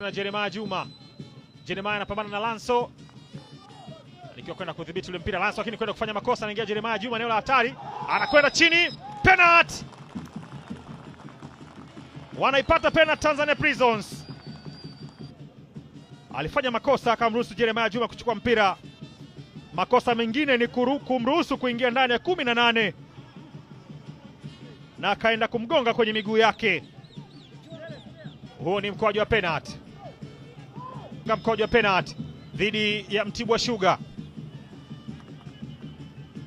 Na Jeremiah Juma. Jeremiah anapambana na Lanso. Alikiwa kwenda kudhibiti ule mpira Lanso, lakini kwenda kufanya makosa, anaingia Jeremiah Juma eneo la hatari, anakwenda chini, penalty. Wanaipata penalty Tanzania Prisons. Alifanya makosa akamruhusu Jeremiah Juma kuchukua mpira. Makosa mengine ni kumruhusu kuingia ndani ya 18 na akaenda kumgonga kwenye miguu yake. Huo ni mkwaju wa penalty. Mkwaju wa penalty dhidi ya Mtibwa Sugar.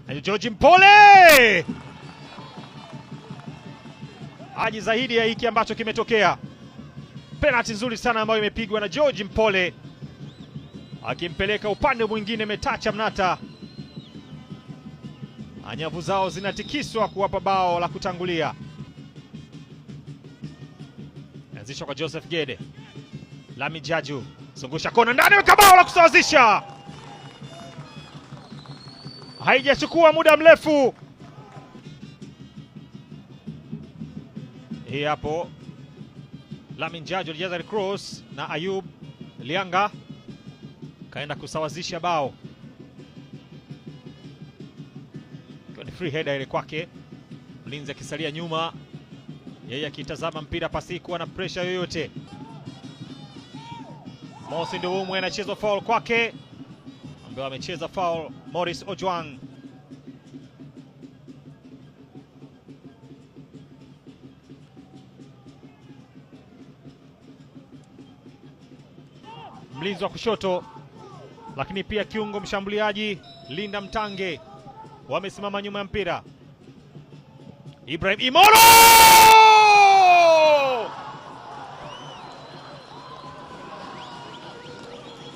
Na George Mpole aji zaidi ya hiki ambacho kimetokea. Penalty nzuri sana ambayo imepigwa na George Mpole, akimpeleka upande mwingine Metacha Mnata. Nyavu zao zinatikiswa kuwapa bao la kutangulia. Anzishwa kwa Joseph Gede. Lami Jaju zungusha kona ndani, weka bao la kusawazisha. Haijachukua muda mrefu. Hii hapo Lamin Jaju alijaza cross na Ayub Lianga kaenda kusawazisha bao. Ni free header ile kwake, mlinzi akisalia nyuma, yeye akitazama mpira pasikuwa na pressure yoyote. Mosi Ndumwe anacheza foul kwake, ambaye amecheza foul Morris Ojwang. Mlinzi wa kushoto lakini pia kiungo mshambuliaji Linda Mtange wamesimama nyuma ya mpira. Ibrahim Imoro!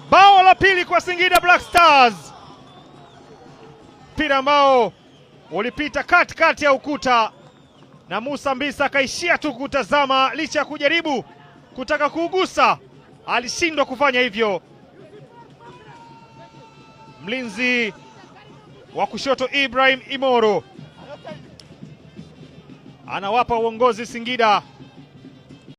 Bao la pili kwa Singida Black Stars. Mpira ambao ulipita katikati ya ukuta na Musa Mbisa akaishia tu kutazama, licha ya kujaribu kutaka kuugusa alishindwa kufanya hivyo. Mlinzi wa kushoto Ibrahim Imoro anawapa uongozi Singida.